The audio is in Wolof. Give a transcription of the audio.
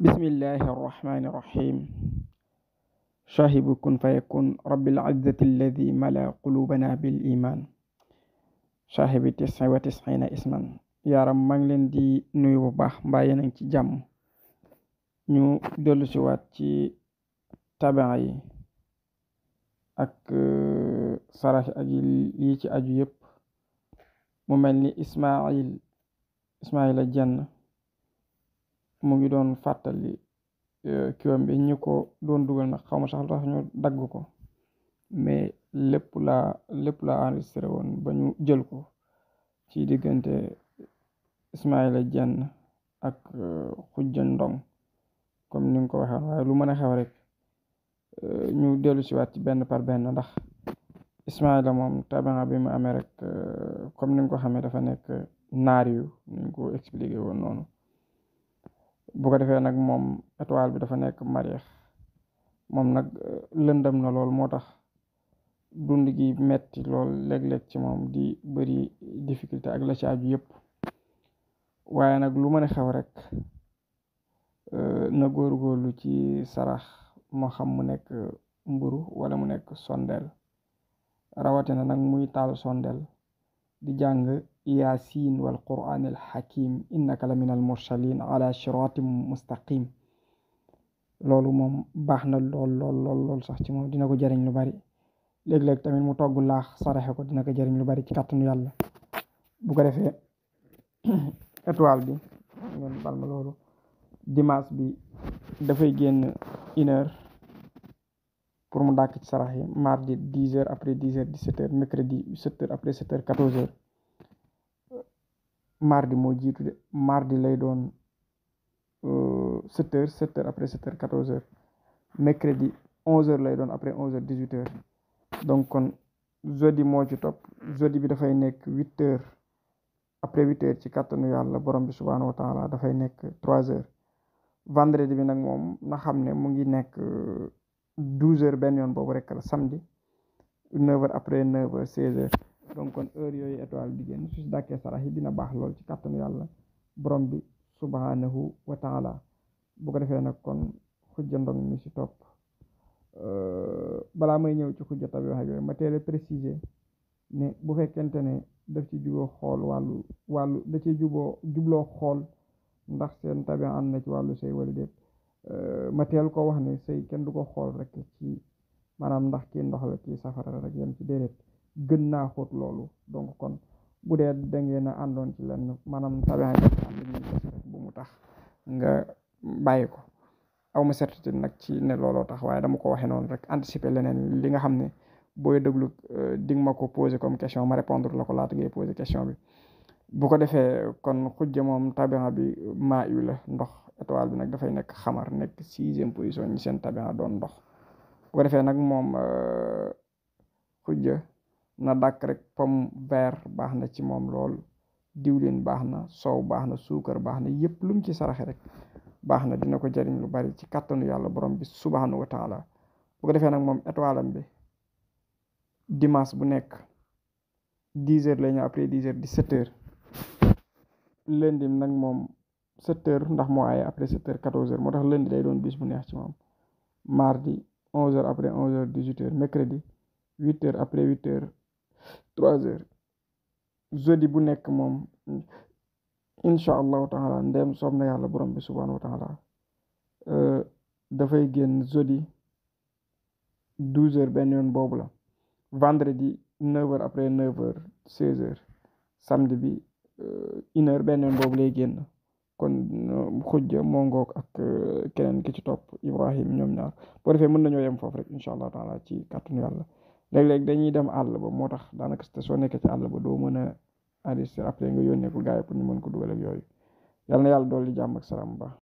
bismillahi arrahmani irrahim shahibu kun fayakun rabbil izzati alladi mala qulubana bil iman shahibi 99 isman yaaram maa ngi leen di nuyu bu baax mbaa yéen a ngi ci jàmm. ñu dellu si waat ci tabaa yi ak sarax ak yi ci aju yëpp. mu mel ni Ismaila Jenn mu ngi doon fàttali kiwam bi ñu ko doon dugal nag xaw ma sax tax ñu dagg ko, mais lépp la enregistré woon ba ñu jël ko ci diggante Ismaila Jenn ak Xujja Ndong comme ni nga ko waxee, waaye lu mën a xew rek ñu dellu si waat ci benn par benn, ndax Ismaila moom tabaa bi mu amee rek comme ni nga ko xamee dafa nekk naar yu ni nga ko expliqué woon noonu. bu ko defee nag moom étoile bi dafa nekk Mariix, moom nag lëndëm na lool, moo tax dund gi metti lool léeg-léeg ci moom di bëri difficulté ak la ci aju yëpp. waaye nag lu mën a xew rek na góorgóorlu ci sarax, moo xam mu nekk mburu wala mu nekk sondeel, rawatina nag muy taal sondeel di jàng yaasiin wal qur'aan al hakim innaka la min al mursalin ala siratim mustaqim. loolu moom baax na lool sax ci moom, dina ko jëriñ lu bari. léeg-léeg tamit mu togg laax saraxe ko, dina ko jëriñ lu bari ci kàttanu yàlla. bu ko defee étoile bi ngeen bal ma loolu, dimanche bi dafay génn 1h pour mu dàkk ci sarax yi, mardi 10h après 10h 17h, mercredi 7h après 7h 14h. mardi moo jiitu de, mardi lay doon 7h après 7h 14h, mercredi 11h lay doon après 11h 18h. donc kon jeudi moo ci topp, jeudi bi dafay nekk 8h après 8h ci kàttanu yàlla borom bi subhaanahu wa taala dafay nekk 3h. vendredi bi nag moom na xam ne mu ngi nekk 12h benn yoon boobu rek la, samedi 9h après 9h 16h. donc kon heure yooyu étoile di génn su si dàkkee sarax yi dina baax lool ci kàttanu yàlla borom bi subhanahu wa taala. bu ko defee nag kon Xujja Ndong mi si topp, balaa may ñëw ci Xujja tabi wax yooyu ma teel a préciser ne bu fekkente ne daf ci juboo xool wàllu da ci jubloo xool ndax seen tabi am na ci wàllu sëy wala déet, ma teel ko wax ne sëy kenn du ko xool rek ci maanaam ndax kii ndox la kii safara la rek yem ci déedéet, gën naa xóot loolu. donc kon bu dee da ngeen a àndoon ci lenn maanaam tabixa yi ànd ñu des rek bu mu tax nga bàyyi ko. aw ma certitude nag ci ne looloo tax, waaye dama ko waxee noonu rek anticiper leneen li nga xam ne booy déglu di nga ma ko poser comme question ma répondre la ko laata ngay poser question bi. bu ko defee kon Xujja moom tabixa bi maa yu la ndox, étoile bi nag dafay nekk xamar, nekk 6e position ñi seen tabixa doon ndox. bu ko defee nag moom Xujja na dàkk rek pomme vert baax na ci moom lool, diwlin baax na, soow baax na, suukar baax na, yëpp lu mu ci saraxe rek baax na, dina ko jëriñ lu bari ci kàttanu yàlla borom bi subhanahu wa taala. bu ko defee nag moom étoile am bi dimanche bu nekk 10h lay ñëw après 10h 17h. lundi nag moom 7h ndax moo ay après 7h 14h, moo tax lundi day doon bis bu neex ci moom. mardi 11h après 11h 18h, mercredi 8h après 8h 3h. jeudi bu nekk moom incha allahu taala ndem soob na yàlla borom bi subhanahu wa taala dafay génn jeudi 12h benn yoon boobu la, vendredi 9h après 9h 16h, samedi bi 1h benn yoon boobu lay génn. kon Xujja moo ngoog ak keneen ki ci topp Ibrahim, ñoom ñaar boo defee mën nañoo yem foofu rek incha allah taala ci kàttanu yàlla. léeg-léeg dañuy dem àll ba, moo tax daanaka soo nekkee ci àll ba doo mën a enregistrer après nga yónnee ko gars yi pour ñu mën ko dugal ak yooyu. yàlla na yàlla dolli jàmm ak salaam ba.